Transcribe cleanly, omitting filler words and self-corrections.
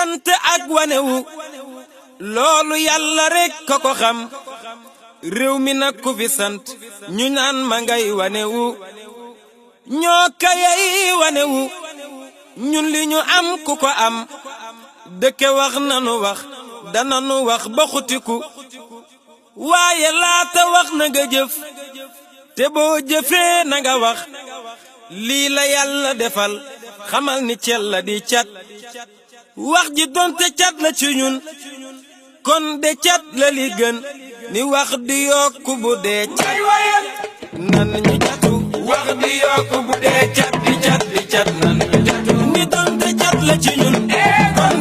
cant ak wanewu loolu yàlla rek ko xam réew mi nag ku fi sant ñu naan ma ngay wanewu ñoo kayay wanewu ñun li ñu am ku ko am dëkke wax nanu wax dananu wax ba xutiku waaye laata wax na nga jëf te boo jëfee na nga wax lii la yàlla defal xamal ni cel la di cat wax ji donte cat la ci ñun kon de cat la li gën ni wax di yokku bu dee cat nan ñu catu wax di yokku bu dee cat di cat nan ñu catu ni donte cat la ci ñun kon